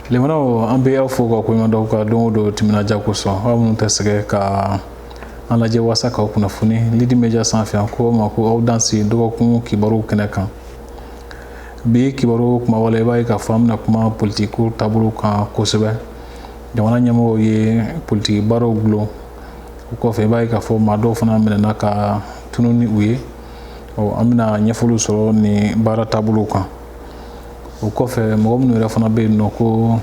Limanaw, an bɛ aw fo ka koɲuman dɔn ka don o don timinadiya kosɔn. Aw minnu tɛ sɛgɛn ka an lajɛ waasa k'aw kunnafoni Lidi Media sanfɛ, an ko ma ko aw danse dɔgɔkun kibaruw kɛnɛ kan. Bi kibaru kuma wala, i b'a ye k'a fɔ an bɛna kuma politiki taabolo kan kosɛbɛ. Jamana ɲɛmɔgɔw ye politiki baaraw gulon. O kɔfɛ, i b'a ye k'a fɔ maa dɔw fana minɛna ka tunu ni u ye. Ɔ, an bɛna ɲɛfɔliw sɔrɔ nin baara taabolow kan. O kɔfɛ, mɔgɔ minnu yɛrɛ fana bɛ yen nɔ ko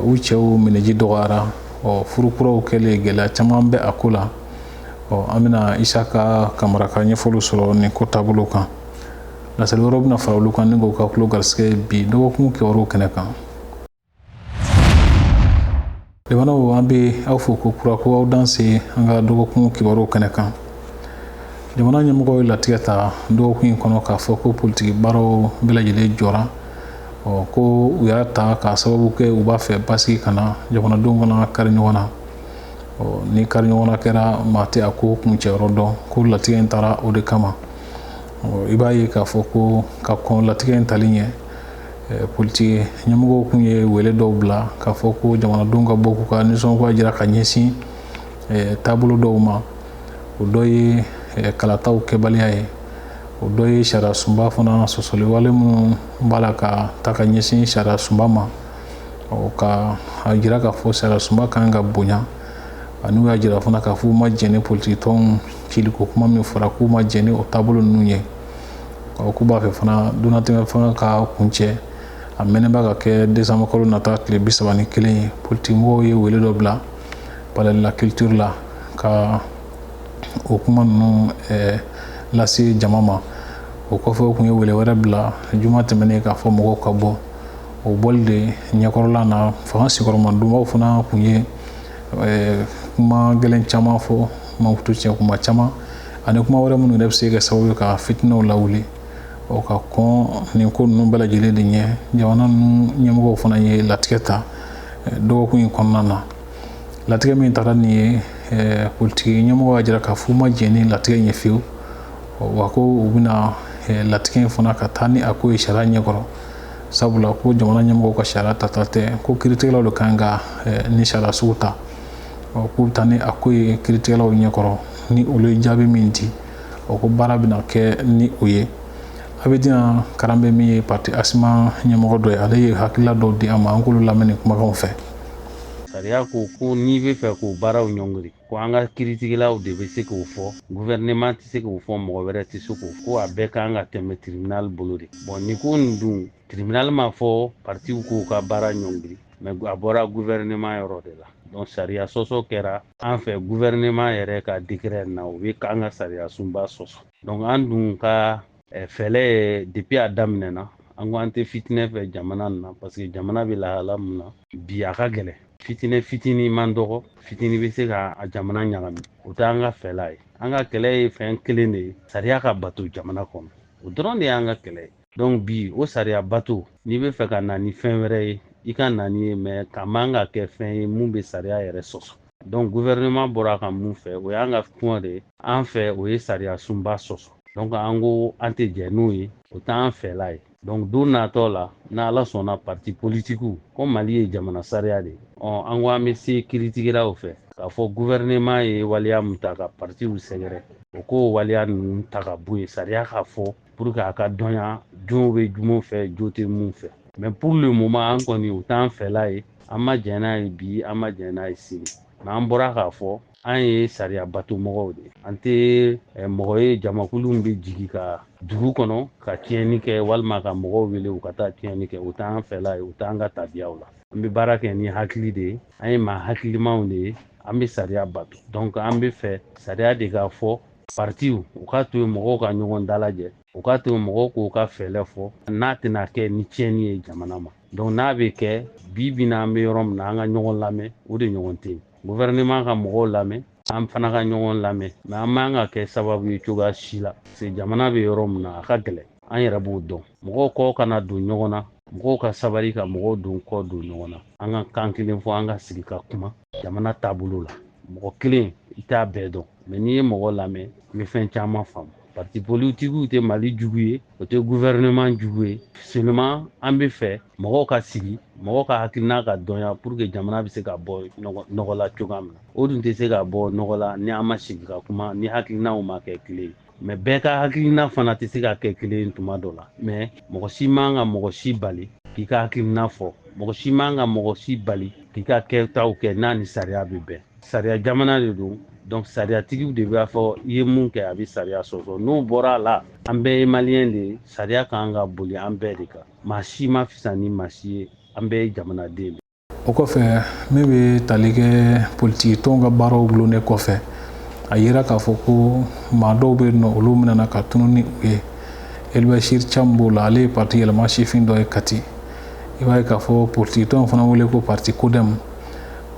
u cɛw minɛji dɔgɔyara, ɔ, furu kuraw kɛlen, gɛlɛya caman bɛ a ko la. Ɔ, an bɛna Isaka Kamara ka ɲɛfɔliw sɔrɔ nin ko taabolo kan. Laseli wɛrɛw bɛna fara olu kan ni k'o ka tulo garisɛgɛ bi dɔgɔkun kibaruw kɛnɛ kan. Limanaw, an bɛ aw fo ko kura ko aw danse an ka dɔgɔkun kibaruw kɛnɛ kan. Jamana ɲɛmɔgɔw ye latigɛ ta dɔgɔkun in kɔnɔ k'a fɔ ko politiki baaraw bɛɛ lajɛlen jɔra. Ɔ, ko u y'a ta k'a sababu kɛ u b'a fɛ basigi ka na, jamanadenw kana kari ɲɔgɔn na. Ɔ, ni kari ɲɔgɔn na kɛra, maa tɛ a ko kuncɛyɔrɔ dɔn. Ko latigɛ in taara o de kama. Ɔ, i b'a ye k'a fɔ ko ka kɔn latigɛ in tali ɲɛ, politiki ɲɛmɔgɔw kun ye wele dɔw bila k'a fɔ ko jamanadenw ka bɔ k'u ka nisɔngoya jira ka ɲɛsin taabolo dɔw ma. O dɔ ye kalataw kɛbaliya ye, o dɔ ye sariya sunba fana sɔsɔli wale minnu b'a la ka ta ka ɲɛsin sariya sunba ma, o ka a jira k'a fɔ sariya sunba kan ka bonya. Ani u y'a jira fana k'a fɔ u ma jɛn ni politiki tɔnw ciliko kuma min fɔra, k'u ma jɛn ni o taabolo ninnu ye. K'u b'a fɛ fana donnatɛmɛ fanga ka kuncɛ, a mɛnɛba ka kɛ décembre kalo nata tile 31 ye. Politiki mɔgɔw ye wele dɔ bila Palais de la Culture la ka o kuma ninnu lase jama ma. O kɔfɛ, u kun ye wele wɛrɛ bila juma tɛmɛnen k'a fɔ mɔgɔw ka bɔ. O bɔli de ɲɛkɔrɔla na, fanga sigiyɔrɔmadonbaw fana kun ye kuma gɛlɛn caman fɔ, mankutu tiɲɛ kuma caman ani kuma wɛrɛ minnu yɛrɛ bɛ se ka kɛ sababu ye ka fitinɛw lawuli. O ka kɔn nin ko ninnu bɛɛ lajɛlen de ɲɛ, jamana ninnu ɲɛmɔgɔw fana ye latigɛ ta dɔgɔkun in kɔnɔna na. Latigɛ min taara nin ye, politiki ɲɛmɔgɔ y'a jira k'a fɔ u ma jɛn ni latigɛ in ye fiyewu, wa ko u bɛna latigɛ in fana ka taa ni a ko ye sariya ɲɛkɔrɔ, sabula ko jamana ɲɛmɔgɔw ka sariya tata tɛ, ko kiiritigɛlaw de kan ka ni sariya sugu ta. K'u bɛ taa ni a ko ye kiiritigɛlaw ɲɛkɔrɔ, ni olu ye jaabi min di, o ko baara bɛna kɛ ni o ye. Abidjan Karanbɛ, min ye parti ASMA ɲɛmɔgɔ dɔ ye, ale ye hakilila dɔw di an ma. An k'olu lamɛn ni kumakanw fɛ. Sariya ko ko n'i bɛ fɛ k'o baaraw ɲɔngiri, ko an ka kiiritigɛlaw de bɛ se k'o fɔ, gouvernement tɛ se k'o fɔ, mɔgɔ wɛrɛ tɛ se k'o fɔ, ko a bɛɛ kan ka tɛmɛ tribunal bolo de. Bon, nin ko nin dun, tribunal ma fɔ partiw k'u ka baara ɲɔngiri, mais a bɔra gouvernement yɔrɔ de la. Donc sariya sɔsɔ kɛra an fɛ. Gouvernement yɛrɛ ka décret na, o bɛ k'an ka sariya sunba sɔsɔ. Donc an dun ka fɛlɛ ye, depuis a daminɛna, an ko an tɛ fitinɛ fɛ jamana nin na, parce que jamana bɛ lahala min na bi, a ka gɛlɛn. Fitinɛ fitinin man dɔgɔ, fitinin bɛ se ka a jamana ɲagami. O tɛ an ka fɛla ye. An ka kɛlɛ ye fɛn kelen de ye: sariya ka bato jamana kɔnɔ. O dɔrɔn de y'an ka kɛlɛ ye. Donc bi, o sariya bato, n'i bɛ fɛ ka na ni fɛn wɛrɛ ye, i ka na ni ye, mais ka man ka kɛ fɛn ye mun bɛ sariya yɛrɛ sɔsɔ. Donc gouvernement bɔra ka mun fɛ, o y'an ka kuma de ye. An fɛ, o ye sariya sunba sɔsɔ. Donc an ko an tɛ jɛn n'o ye, o t'an fɛla ye. Donc don natɔ la, n'Ala sɔnna, parti politikiw ko Mali ye jamana sariya de ye, ɔ, an ko an bɛ se kiiritigɛlaw fɛ k'a fɔ gouvernement ye waleya mun ta ka partiw sɛgɛrɛ, o k'o waleya ninnu ta ka bɔ yen, sariya ka fɔ pour que a ka dɔnya jɔnw bɛ jumɛn fɛ, jo tɛ mun fɛ. Mais pour le moment, an kɔni, o t'an fɛla ye. An ma jɛn n'a ye bi, an ma jɛn n'a ye sini. Mais an bɔra k'a fɔ, an ye sariya bato mɔgɔw de ye. An tɛ mɔgɔ ye jamakulu bɛ jigin ka dugu kɔnɔ ka tiɲɛni kɛ, walima ka mɔgɔw wele u ka taa tiɲɛni kɛ. O t'an fɛla ye, o t'an ka tabiyaw la. An bɛ baara kɛ ni hakili de ye, an ye maa hakilimaw de ye, an bɛ sariya bato. Donc an bɛ fɛ sariya de ka fɔ, partiw u ka to yen, mɔgɔw ka ɲɔgɔn dalajɛ, u ka to yen, mɔgɔw k'u ka fɛɛrɛ fɔ, n'a tɛna kɛ ni tiɲɛni ye jamana ma. Donc n'a bɛ kɛ bi bi in na, an bɛ yɔrɔ min na, an ka ɲɔgɔn lamɛn, o de ɲɔgɔn tɛ yen. Gouvernement ka mɔgɔw lamɛn, an fana ka ɲɔgɔn lamɛn, mais an man ka kɛ sababu ye cogoya si la, parce que jamana bɛ yɔrɔ min na, a ka gɛlɛn, an yɛrɛ b'o dɔn. Mɔgɔw kɔ kana don ɲɔgɔn na, mɔgɔw ka sabali ka mɔgɔw don kɔ don ɲɔgɔn na, an ka kan kelen fɔ, an ka sigi ka kuma jamana taabolo la. Mɔgɔ kelen, i t'a bɛɛ dɔn, mais n'i ye mɔgɔ lamɛn, i bɛ fɛn caman faamu. Parti politikiw tɛ Mali jugu ye, o tɛ gouvernement jugu ye. Seulement an bɛ fɛ mɔgɔw ka sigi, mɔgɔw ka hakilina ka dɔnya pour que jamana bɛ se ka bɔ nɔgɔ la cogoya min na. O dun tɛ se ka bɔ nɔgɔ la ni an ma sigi ka kuma, ni hakilinaw ma kɛ kelen ye. Mais bɛɛ ka hakilina fana tɛ se ka kɛ kelen ye tuma dɔ la. Mais mɔgɔ si man ka mɔgɔ si bali k'i ka hakilina fɔ, mɔgɔ si man ka mɔgɔ si bali k'i ka kɛtaw kɛ n'a ni sariya bɛ bɛn. Sariya jamana de don, donc sariyatigiw de b'a fɔ i ye mun kɛ, a bɛ sariya sɔsɔ. N'o bɔra a la, an bɛɛ ye maliyɛn de ye, sariya kan ka boli an bɛɛ de kan. Maa si ma fisa ni maa si ye, an bɛɛ ye jamanaden de. O kɔfɛ, min bɛ tali kɛ politiki tɔnw ka baaraw gulonnen kɔfɛ, a yira k'a fɔ ko maa dɔw bɛ yen nɔ, olu minɛna ka tunu ni u ye. Elbashir Cham b'o la, ale ye parti Yɛlɛma sifin dɔ ye Kati. I b'a ye k'a fɔ politiki tɔn fana wele ko parti CODEM,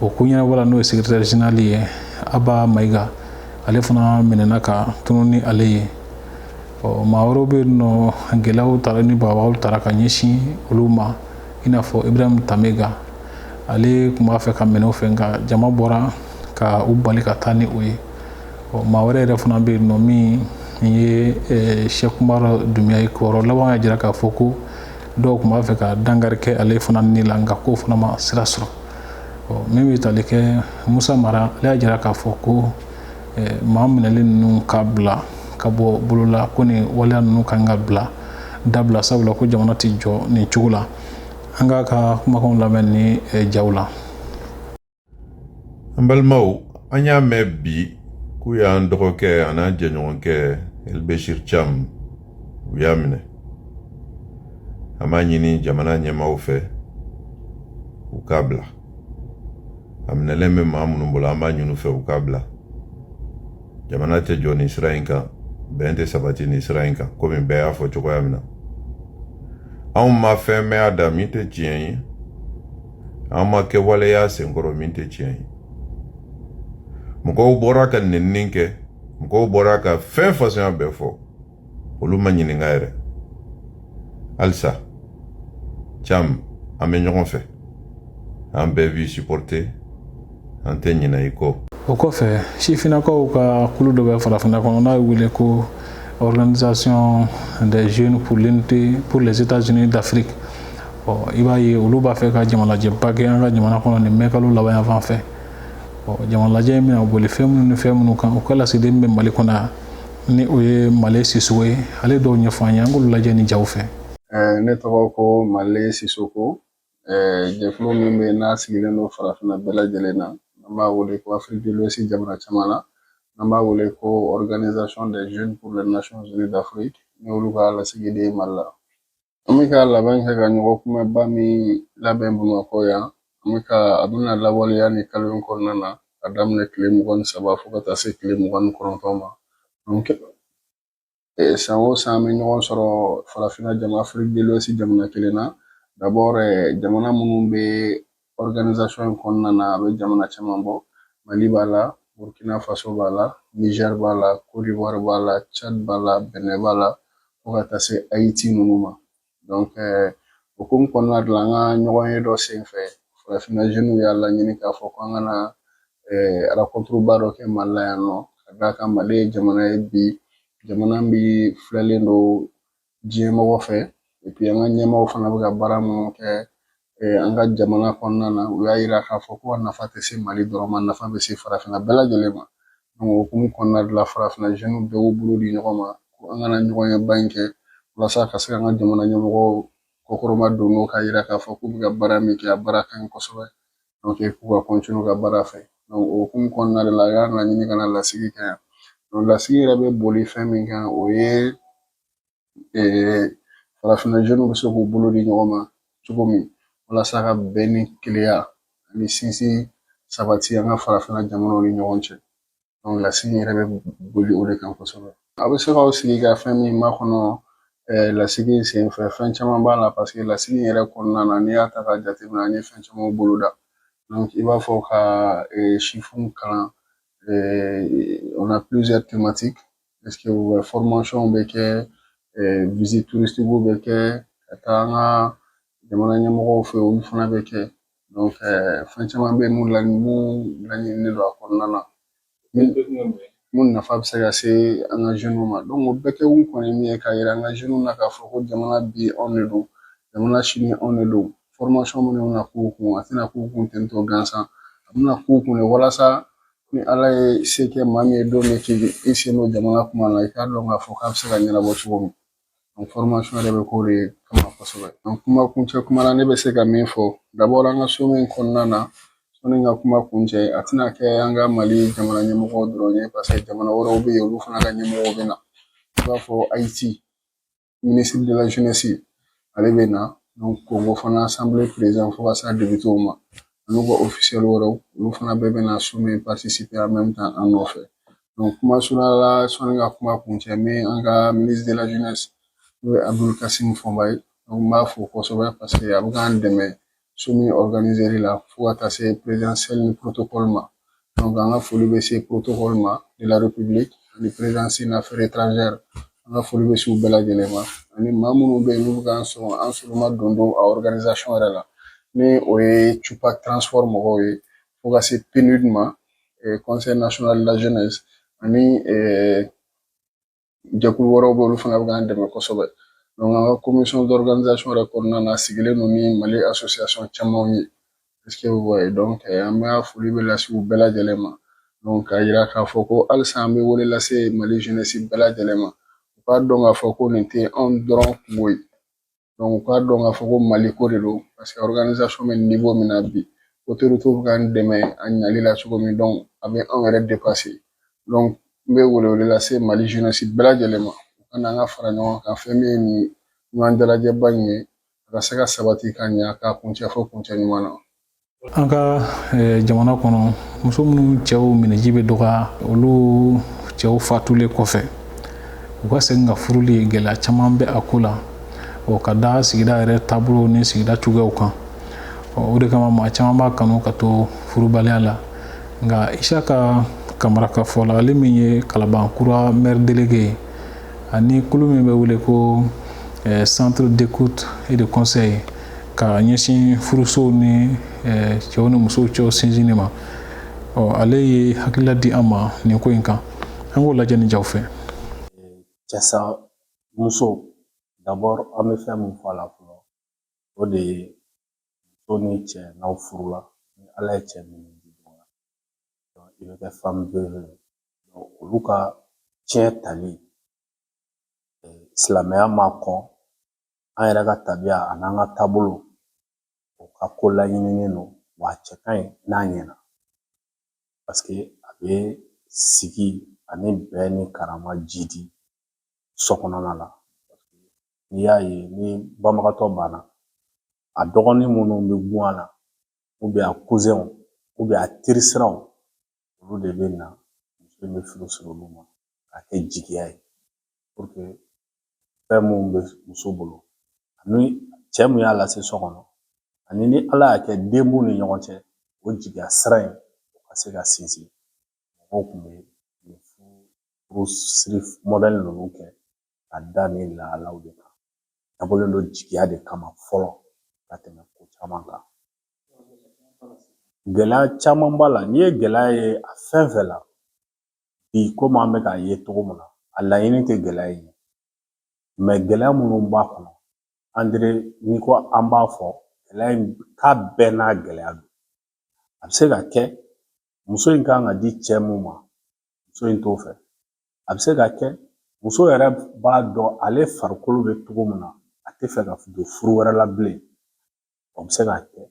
o ko ɲɛnabɔ la, n'o ye secrétaire général ye, Aba Mayiga, ale fana minɛna ka tunu ni ale ye. Ɔ, maa wɛrɛw bɛ yen nɔ, gɛlɛyaw taara ni bagabagaw taara ka ɲɛsin olu ma, i n'a fɔ Ibrahim Tamega, ale tun b'a fɛ ka minɛ o fɛ, nka jama bɔra ka u bali ka taa ni o ye. Ɔ, maa wɛrɛ yɛrɛ fana bɛ yen nɔ min ye Cheikh Umar Dunbiya ye. Kibaruya laban y'a jira k'a fɔ ko dɔw tun b'a fɛ ka dankari kɛ ale fana ni la, nka k'o fana ma sira sɔrɔ. Ɔ, min bɛ tali kɛ Musa Mara, ale y'a jira k'a fɔ ko maa minɛlen ninnu ka bila ka bɔ bolo la, ko nin waleya ninnu kan ka bila dabila, sabula ko jamana tɛ jɔ nin cogo la. An k'a ka kumakanw lamɛn ni jaw la. An balimaw, an y'a mɛn bi k'u y'an dɔgɔkɛ an'an jɛɲɔgɔnkɛ Elbeshir Cham, u y'a minɛ. An b'a ɲini jamana ɲɛmaaw fɛ u k'a bila. A minɛlen bɛ maa minnu bolo, an b'a ɲini u fɛ u k'a bila. Jamana tɛ jɔ nin sira in kan, bɛn tɛ sabati nin sira in kan. Komi bɛɛ y'a fɔ cogoya min na, anw ma fɛn mɛn a da min tɛ tiɲɛ ye, an ma kɛ waleya senkɔrɔ min tɛ tiɲɛ ye. Mɔgɔw bɔra ka nɛnini kɛ, mɔgɔw bɔra ka fɛn fasɔnya bɛɛ fɔ, olu ma ɲininka yɛrɛ. Halisa Cam, an bɛ ɲɔgɔn fɛ, an bɛɛ b'i supporter, an tɛ ɲinɛ i kɔ. O kɔfɛ, sifinnakaw ka kulu dɔ bɛ farafinna kɔnɔ n'a ye wele ko Organisation des jeunes pour l'unité pour les États-Unis d'Afrique. Ɔ, i b'a ye olu b'a fɛ ka jamalajɛba kɛ an ka jamana kɔnɔ nin mɛ kalo laban yan fan fɛ. Ɔ, jamalajɛ in bɛna boli fɛn minnu ni fɛn minnu kan, u ka lasigiden bɛ Mali kɔnɔ yan, ni o ye Male Sisoko ye, ale dɔw ɲɛfɔ an ye, an k'olu lajɛ ni jaw fɛ. Ne tɔgɔ ko Male Sisoko. Jɛkulu min bɛ n'a sigilen don farafinna bɛɛ lajɛlen na, an b'a wele ko Afrique de l'Ouest jamana caman na, an b'a wele ko Organisation des jeunes pour les Nations Unies d'Afrique, ne olu ka lasigiden Mali la. An bɛ ka labɛn kɛ ka ɲɔgɔn kunbɛnba min labɛn Bamakɔ yan, an bɛ ka a bɛna lawaleya nin kalo in kɔnɔna na, ka daminɛ tile 23 fo ka taa se tile 29 ma. Donc san o san, an bɛ ɲɔgɔn sɔrɔ farafinna jama Afrique de l'Ouest jamana kelen na. D'abord, jamana minnu bɛ organisation in kɔnɔna na, a bɛ jamana caman bɔ. Mali b'a la, Burkina Faso b'a la, Niger b'a la, Côte d'Ivoire b'a la, Tchad b'a la, Benin b'a la, fo ka taa se Haïti ninnu ma. Donc o hukumu kɔnɔna de la, an ka ɲɔgɔn ye dɔ senfɛ, farafinna jeunes y'a laɲini k'a fɔ ko an ka na rencontre ba dɔ kɛ Mali la yan nɔ, ka d'a kan Mali ye jamana ye bi, jamana min filɛlen don diɲɛ mɔgɔ fɛ. Et puis an ka ɲɛmaaw fana bɛ ka baara minnu kɛ an ka jamana kɔnɔna na, u y'a yira k'a fɔ ko a nafa tɛ se Mali dɔrɔn ma, nafa bɛ se farafinna bɛɛ lajɛlen ma. Donc o hukumu kɔnɔna de la, farafinna jeunes bɛɛ y'u bolo di ɲɔgɔn ma ko an kana ɲɔgɔn ye ba in kɛ, walasa ka se k'an ka jamana ɲɛmɔgɔw kɔkɔrɔma don n'o, k'a yira k'a fɔ k'u bɛ ka baara min kɛ, a baara ka ɲi kosɛbɛ, donc k'u ka continuer u ka baara fɛ. Donc o hukumu kɔnɔna de la, a y'a laɲini ka na lasigi kɛ yan. Donc lasigi yɛrɛ bɛ boli fɛn min kan, o ye farafinna jeunes bɛ se k'u bolo di ɲɔgɔn ma cogo min walasa ka bɛn ni kelenya ani sinsin sabati an ka farafinna jamanaw ni ɲɔgɔn cɛ. Donc lasigi yɛrɛ bɛ boli o de kan kosɛbɛ. A bɛ se k'aw sigi ka fɛn min makɔnɔ lasigi in senfɛ, fɛn caman b'a la, parce que lasigi in yɛrɛ kɔnɔna na, n'i y'a ta k'a jateminɛ, an ye fɛn caman boloda. Donc i b'a fɔ ka sifinw kalan, on a plusieurs thématiques, parce que u bɛ formation bɛ kɛ, visite touristique bɛ kɛ, ka taa an ka jamana ɲɛmɔgɔw fɛ, olu fana bɛ kɛ. Donc fɛn caman bɛ yen mun laɲininen don a kɔnɔna na. Mun nafa bɛ se ka se an ka jeunes ma. O bɛɛ kɛkun kɔni ye min ye, k'a yira an ka jeunes na k'a fɔ ko jamana bi anw de don, jamana sini anw de don. Formation minnu bɛna k'u kun, a tɛna k'u kun ten tɔ gansan, a bɛna k'u kun de walasa ni Ala ye se kɛ maa min ye don min k'i sen don jamana kuma na, i k'a dɔn k'a fɔ k'a bɛ se ka ɲɛnabɔ cogo min. Formation yɛrɛ bɛ k'o de kama kosɛbɛ. Kuma kuncɛ kuma na, ne bɛ se ka min fɔ d'abord, an ka sommet in kɔnɔna na, sɔnni ka kuma kuncɛ, a tɛna kɛ an ka Mali jamana ɲɛmɔgɔw dɔrɔn ye, parce que jamana wɛrɛw bɛ yen, olu fana ka ɲɛmɔgɔw bɛ na. I b'a fɔ Haïti ministre de la jeunesse, ale bɛ na. Congo fana assemblée président fo ka s'a député ma, n'u ka officiel wɛrɛw, olu fana bɛɛ bɛ na sommet participer en même temps an nɔfɛ. Kuma surunya la, sɔnni ka kuma kuncɛ, n bɛ an ka ministre de la jeunesse, n'o ye Abdoul Kassim Fomba ye, n b'a fo kosɛbɛ, parce que a bɛ k'an dɛmɛ sommet organiser la fo ka taa se présidentielle ni protocole ma. An ka foli bɛ se protocole ma de la République ani présidence ni affaires étrangères. An ka foli bɛ se u bɛɛ lajɛlen ma, ani maa minnu bɛ yen n'u bɛ k'an sɔn an soloma don don a organisation yɛrɛ la, ni o ye Tupac Transport mɔgɔw ye, fo ka se PNUD ma, Conseil national de la jeunesse, ani jɛkulu wɛrɛw bɛ yen, olu fana bɛ k'an dɛmɛ kosɛbɛ. An ka commission d'organisation yɛrɛ kɔnɔna na, a sigilen don ni Mali association camanw ye. Est-ce que vous voyez? Donc an bɛ foli bɛ lase u bɛɛ lajɛlen ma. Donc k'a yira k'a fɔ ko halisa an bɛ wele lase Mali jeunesse bɛɛ lajɛlen ma, u k'a dɔn k'a fɔ ko nin tɛ anw dɔrɔn kungo ye. Donc u k'a dɔn k'a fɔ ko Mali ko de don, parce que organisation bɛ niveau min na bi, autorités bɛ k'an dɛmɛ a ɲali la cogo min, donc a bɛ anw yɛrɛ dépasser. Donc n bɛ wele wele lase Mali jeunesse bɛɛ lajɛlen ma, u ka na an ka fara ɲɔgɔn kan, fɛn min ye nin ɲɔgɔn dalajɛba in ye, a ka se ka sabati ka ɲa k'a kuncɛ fo kuncɛ ɲuman na. An ka jamana kɔnɔ, muso minnu cɛw minɛji bɛ dɔgɔya, olu cɛw fatulen kɔfɛ, u ka segin ka furuli, gɛlɛya caman bɛ a ko la, o ka da sigida yɛrɛ taabolo ni sigida cogoyaw kan. O de kama maa caman b'a kanu ka to furubaliya la. Nka Isaka Kamara ka fɔ la, ale min ye Kalabankura maire délégué ye, ani kulu min bɛ wele ko centre d'écoute et de conseil ka ɲɛsin furusow ni cɛw ni musow cɛw sinsinni ma, ɔ ale ye hakilila di an ma nin ko in kan. An k'o lajɛ ni jaw fɛ. Cɛsa muso, d'abord an bɛ fɛn min fɔ a la fɔlɔ, o de ye muso ni cɛ, n'aw furula, ni Ala ye cɛ min di ɲɔgɔn, i bɛ kɛ femme veuve ye. Olu ka tiɲɛ tali, silamɛya ma kɔn, an yɛrɛ ka tabiya a n'an ka taabolo, o ka ko laɲininen don, wa a cɛ ka ɲi n'a ɲɛna, parce que a bɛ sigi ani bɛn ni karama jidi so kɔnɔna la. N'i y'a ye ni banbagatɔ banna, a dɔgɔnin minnu bɛ gun a la, a cousinw, a terisiraw, olu de bɛ na, muso in bɛ furu siri olu ma k'a kɛ jigiya ye, pour que fɛn mun bɛ muso bolo ani cɛ mun y'a lase so kɔnɔ, ani ni Ala y'a kɛ den b'u ni ɲɔgɔn cɛ, o jigiya sira in, o ka se ka sinsin. Mɔgɔw tun bɛ nin furu siri modèle ninnu kɛ ka da nin lahalaw de kan, dabɔlen don jigiya de kama fɔlɔ ka tɛmɛ ko caman kan. Gɛlɛya caman b'a la. N'i ye gɛlɛya ye a fɛn fɛn la bi, komi an bɛ k'a ye cogo min na, a laɲini tɛ gɛlɛya ye, mais gɛlɛya minnu b'a kɔnɔ, Andre, n'i ko an b'a fɔ gɛlɛya in k'a bɛɛ n'a gɛlɛya don. A bɛ se ka kɛ muso in kan ka di cɛ mun ma, muso in t'o fɛ. A bɛ se ka kɛ muso yɛrɛ b'a dɔn ale farikolo bɛ cogo min na, a tɛ fɛ ka don furu wɛrɛ la bilen. O bɛ se ka kɛ.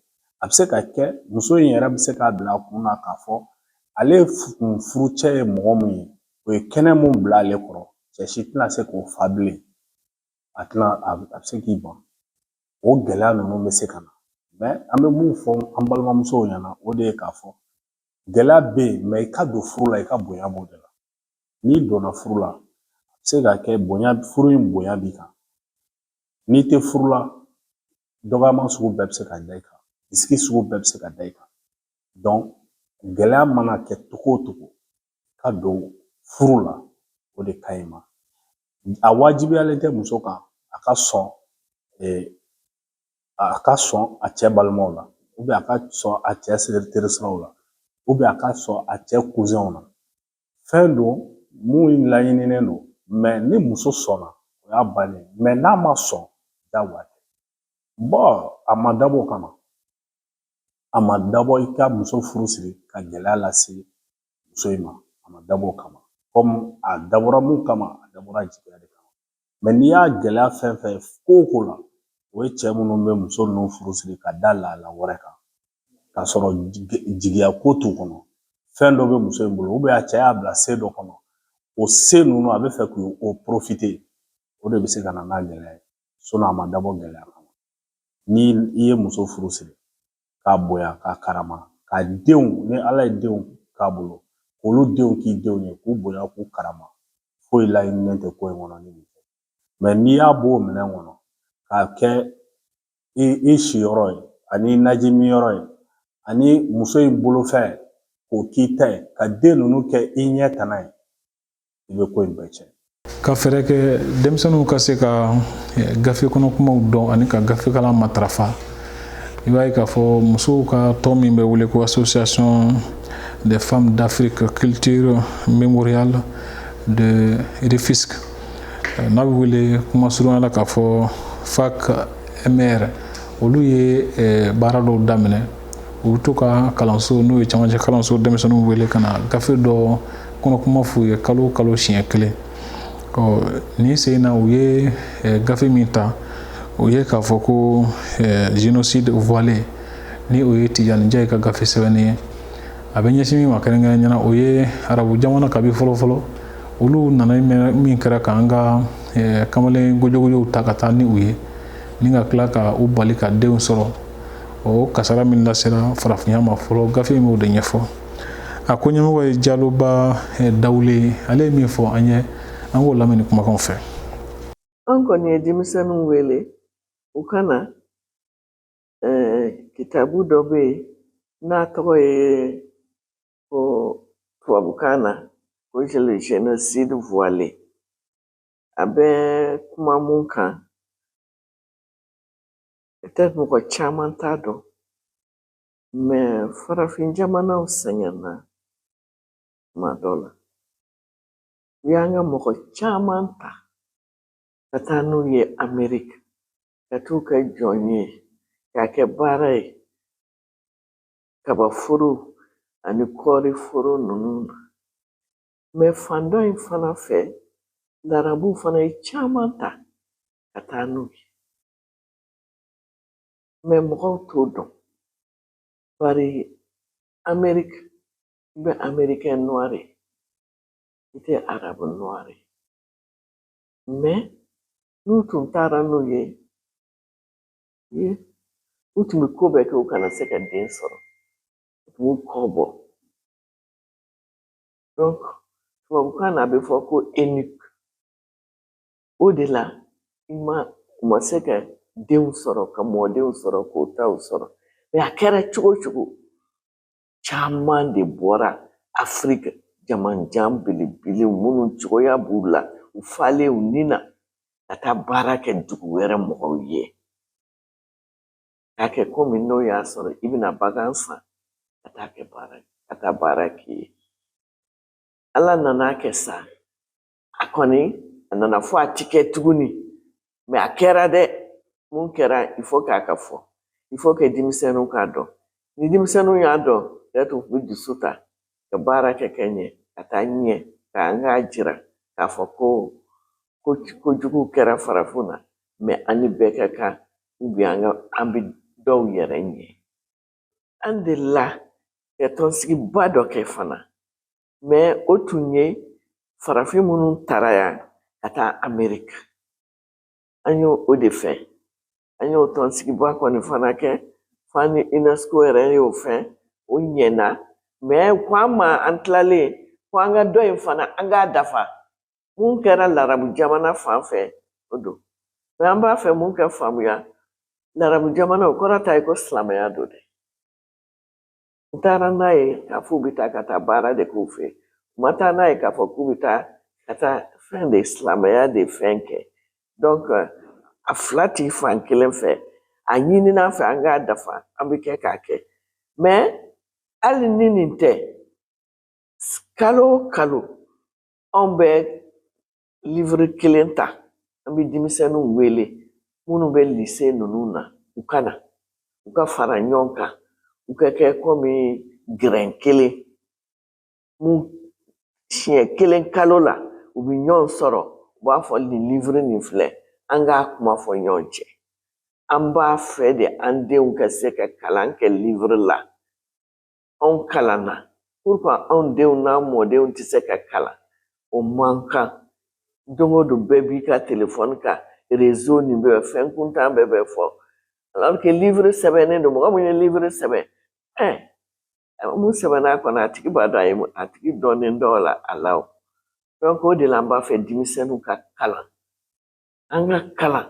A bɛ se ka kɛ muso in yɛrɛ bɛ se k'a bila a kun na k'a fɔ ale kun furucɛ ye mɔgɔ min ye, o ye kɛnɛ mun bila ale kɔrɔ, cɛ si tɛna se k'o fa bilen. A tɛna, a bɛ se k'i ban. O gɛlɛya ninnu bɛ se ka na. Mais an bɛ mun fɔ an balimamusow ɲɛna, o de ye k'a fɔ gɛlɛya bɛ yen, mais i ka don furu la, i ka bonya b'o de la. N'i donna furu la, a bɛ se ka kɛ bonya, furu in bonya b'i kan. N'i tɛ furu la, dɔgɔyama sugu bɛɛ bɛ se ka da i kan, bisigi sugu bɛɛ bɛ se ka da i kan. Gɛlɛya mana kɛ cogo o cogo, ka don furu la, o de ka ɲi ma. A wajibiyalen tɛ muso kan a ka sɔn a cɛ balimaw la, a ka sɔn a cɛ terisiraw la, a ka sɔn a cɛ cousinw na. Fɛn don. Mun laɲininen don, mais ni muso sɔnna, o y'a bannen. Mais n'a ma sɔn, diyagoya tɛ. Bon, a ma dabɔ o kama. A ma dabɔ i ka muso furu siri ka gɛlɛya lase muso in ma. A ma dabɔ o kama. Komi a dabɔra mun kama, a dabɔra jigiya de kama. Mais n'i y'a gɛlɛya fɛn fɛn ko o ko la, o ye cɛ minnu bɛ muso ninnu furu siri ka da lahala wɛrɛ kan, k'a sɔrɔ jigiya ko t'u kɔnɔ. Fɛn dɔ bɛ muso in bolo, a cɛ y'a bila se dɔ kɔnɔ, o se ninnu a bɛ fɛ k'o profiter, o de bɛ se ka na n'a gɛlɛya ye. A ma dabɔ gɛlɛya kama. Ni i ye muso furu siri k'a bonya, k'a karama, k'a denw, ni Ala ye denw k'a bolo, k'olu denw k'i denw ye, k'u bonya, k'u karama, foyi laɲininen tɛ ko in kɔnɔ ni nin tɛ. Mais n'i y'a bɔ o minɛn kɔnɔ k'a kɛ i siyɔrɔ ye, ani naji miyɔrɔ ye, ani muso in bolofɛn k'o k'i ta ye, ka den ninnu kɛ i ɲɛ tana ye, i bɛ ko in bɛɛ tiɲɛ. Ka fɛɛrɛ kɛ denmisɛnninw ka se ka gafe kɔnɔ kumaw dɔn ani ka gafe kalan matarafa, i b'a ye k'a fɔ musow ka tɔn min bɛ wele ko Association des femmes d'Afrique culture mémoriale de Rufisque, n'a bɛ wele kuma surunya la k'a fɔ FAC MR, olu ye baara dɔw daminɛ. U bɛ to ka kalanso, n'o ye camancɛ kalanso, denmisɛnninw wele ka na gafe dɔ kɔnɔ kuma f'u ye kalo o kalo siɲɛ kelen. Ɔ, nin sen na, u ye gafe min ta, o ye k'a fɔ ko Génocide voilé, ni o ye Tijani Njayi ka gafe sɛbɛnni ye. A bɛ ɲɛsin min ma kɛrɛnkɛrɛnnenya la, o ye arabu jamana, kabi fɔlɔ fɔlɔ olu nana min kɛra k'an ka kamalen gojogojow ta ka taa ni u ye, ni ka tila ka u bali ka denw sɔrɔ, o kasara min lasera farafinya ma fɔlɔ, gafe in b'o de ɲɛfɔ. A ko ɲɛmɔgɔ ye Jaloba Dawule. Ale ye min fɔ an ye, an k'o lamɛn ni kumakanw fɛ. An kɔni ye denmisɛnninw wele u ka na. Kitabu dɔ bɛ yen n'a tɔgɔ ye ko tubabukan na ko Le génocide voilé. A bɛ kuma mun kan, peut-être mɔgɔ caman t'a dɔn, mais farafin jamanaw sɛgɛnna tuma dɔ la. U y'an ka mɔgɔ caman ta ka taa n'u ye Ameriki, ka t'u kɛ jɔn ye, k'a kɛ baara ye kabaforo ani kɔɔri foro ninnu na. Mais fan dɔ in fana fɛ, larabuw fana ye caman ta ka taa n'u ye. Mais mɔgɔw t'o dɔn, bari Ameriki, i bɛ Américain noir ye, i tɛ arabu noir ye. Mais n'u tun taara n'u ye, u tun bɛ ko bɛɛ kɛ u kana se ka den sɔrɔ, u tun b'u kɔ bɔ. Donc tubabukan na, a bɛ fɔ ko eunuque. O de la i ma u ma se ka denw sɔrɔ, ka mɔdenw sɔrɔ, k'o taw sɔrɔ. Mais a kɛra cogo o cogo, caman de bɔra Afiriki, jamanjan belebelew minnu cogoya b'u la, u falen u ni na, ka taa baara kɛ dugu wɛrɛ mɔgɔw ye, k'a kɛ komi n'o y'a sɔrɔ i bɛna bagan san ka taa kɛ baara, ka taa baara k'i ye. Ala nana kɛ sa, a kɔni a nana fɔ a ti kɛ tuguni. Mais a kɛra dɛ. Mun kɛra, il faut k'a ka fɔ, il faut que denmisɛnninw k'a dɔn. Ni denmisɛnninw y'a dɔn, peut-être u bɛ dusu ta ka baara kɛ ka ɲɛ, ka taa ɲɛ, k'an k'a jira k'a fɔ ko kojugu kɛra farafin na, mais an ni bɛɛ ka kan, an ka an bɛ dɔw yɛrɛ ɲɛ. An delila ka tɔnsigiba dɔ kɛ fana, mais o tun ye farafin minnu taara yan ka taa Ameriki. An y'o o de fɛ, an y'o tɔnsigiba kɔni fana kɛ f'an ni UNESCO yɛrɛ y'o fɛn, o ɲɛna. Mais ko an ma, an tilalen ko an ka dɔ in fana, an k'a dafa. Mun kɛra larabu jamana fan fɛ, o don. Mais an b'a fɛ mun ka faamuya, larabu jamana, o kɔrɔ ta ye ko silamɛya don dɛ. N taara n'a ye k'a fɔ u bɛ taa ka taa baara de k'u fɛ, u ma taa n'a ye k'a fɔ k'u bɛ taa ka taa fɛn de silamɛya de fɛn kɛ. Donc a fila ti fan kelen fɛ. A ɲinina fɛ an k'a dafa, an bɛ kɛ k'a kɛ. Mais hali ni nin tɛ, kalo o kalo Anw bɛ livre kelen ta, an bɛ denmisɛnninw wele minnu bɛ lycée ninnu na, u ka na, u ka fara ɲɔgɔn kan, u ka kɛ komi gɛrɛn kelen. Mun siɲɛ kelen kalo la, u bɛ ɲɔgɔn sɔrɔ, u b'a fɔ nin livre nin filɛ, an k'a kuma fɔ ɲɔgɔn cɛ. An b'a fɛ de an denw ka se ka kalan kɛ livre la. Anw kalanna, pourquoi anw denw n'an mɔdenw tɛ se ka kalan? O man kan. Don o don bɛɛ b'i ka telefɔni kan, réseau nin bɛɛ, fɛn kuntan bɛɛ bɛ fɔ, alors que livre sɛbɛnnen don. Mɔgɔ min ye livre sɛbɛn, mun sɛbɛnna a kɔnɔ, a tigi b'a dɔn, a ye a tigi dɔnnen dɔw la a la. O donc o de la an b'a fɛ denmisɛnninw ka kalan, an ka kalan.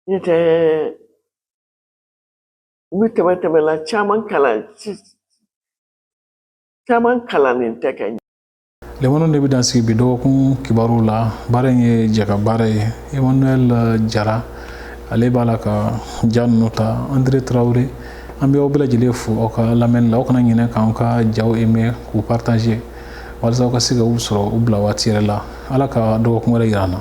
N'o tɛ, u bɛ tɛmɛ tɛmɛla caman kalan, caman kalannen tɛ ka ɲɛ. Lemanu de bɛ dan sigi bi dɔgɔkun kibaru la. Baara in ye jɛka baara ye. Emmanuel Jara, ale b'a la ka ja ninnu ta. Andre Traoré, an bɛ aw bɛɛ lajɛlen fo aw ka lamɛnni la. Aw kana ɲinɛ k'an ka jaw aimer, k'u partager, walasa aw ka se ka u sɔrɔ u bila waati yɛrɛ la. Ala ka dɔgɔkun wɛrɛ yira an na.